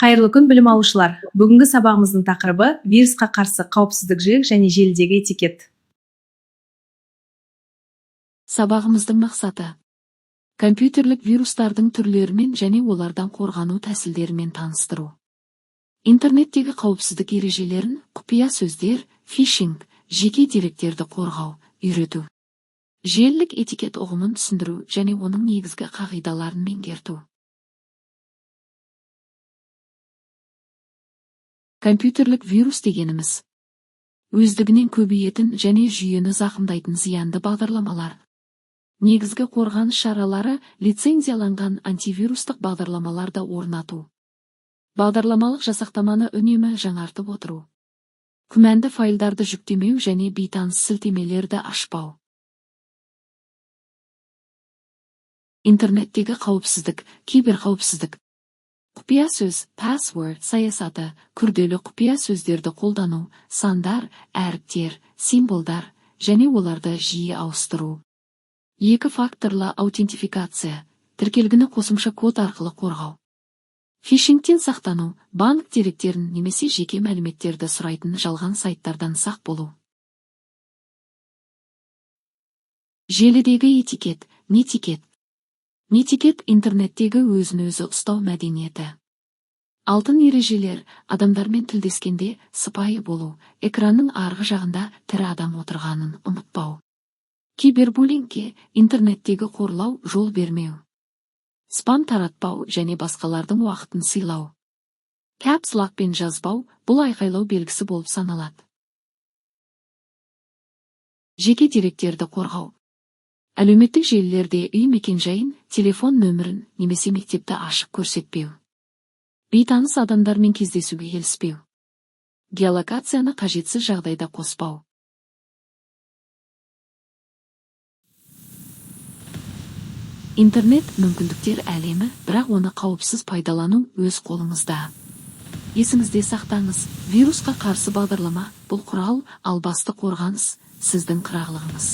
Қайырлы күн, білім алушылар! Бүгінгі сабағымыздың тақырыбы: вирусқа қарсы қауіпсіздік жілік және желідегі этикет. Сабағымыздың мақсаты: компьютерлік вирустардың түрлерімен және олардан қорғану тәсілдерімен таныстыру. Интернеттегі қауіпсіздік ережелерін, құпия сөздер, фишинг, жеке деректерді қорғау, үйрету. Желілік этикет ұғымын түсіндіру және оның негізгі қағидаларын меңгерту. Компьютерлік вирус дегеніміз өздігінен көбейетін және жүйені зақымдайтын зиянды бағдарламалар. Негізгі қорғаныс шаралары: лицензияланған антивирустық бағдарламаларды орнату. Бағдарламалық жасақтаманы үнемі жаңартып отыру. Күмәнді файлдарды жүктемеу және бейтаныс сілтемелерді ашпау. Интернеттегі қауіпсіздік, киберқауіпсіздік. Құпия сөз, password саясаты: күрделі құпия сөздерді қолдану, сандар, әріптер, символдар және оларды жиі ауыстыру. Екі факторлы аутентификация, тіркелгіні қосымша код арқылы қорғау. Фишингтен сақтану, банк деректерін немесе жеке мәліметтерді сұрайтын жалған сайттардан сақ болу. Желідегі этикет, нетикет. Нетикет – интернеттегі өзін-өзі ұстау мәдениеті. Алтын ережелер: адамдармен тілдескенде сыпайы болу, экранның арғы жағында тірі адам отырғанын ұмытпау. Кибербуллингке, интернеттегі қорлау, жол бермеу. Спам таратпау және басқалардың уақытын сыйлау. Caps Lock-пен жазбау, бұл айқайлау белгісі болып саналады. Жеке деректерді қорғау. Әлеуметтік желілерде үй мекенжайын, телефон нөмірін немесе мектепті ашық көрсетпеу. Бейтаныс адамдармен кездесуге келіспеу. Геолокацияны қажетсіз жағдайда қоспау. Интернет – мүмкіндіктер әлемі, бірақ оны қауіпсіз пайдалану өз қолыңызда. Есіңізде сақтаңыз, вирусқа қарсы бағдарлама – бұл құрал, ал басты қорғаныс – сіздің қырағылығыңыз.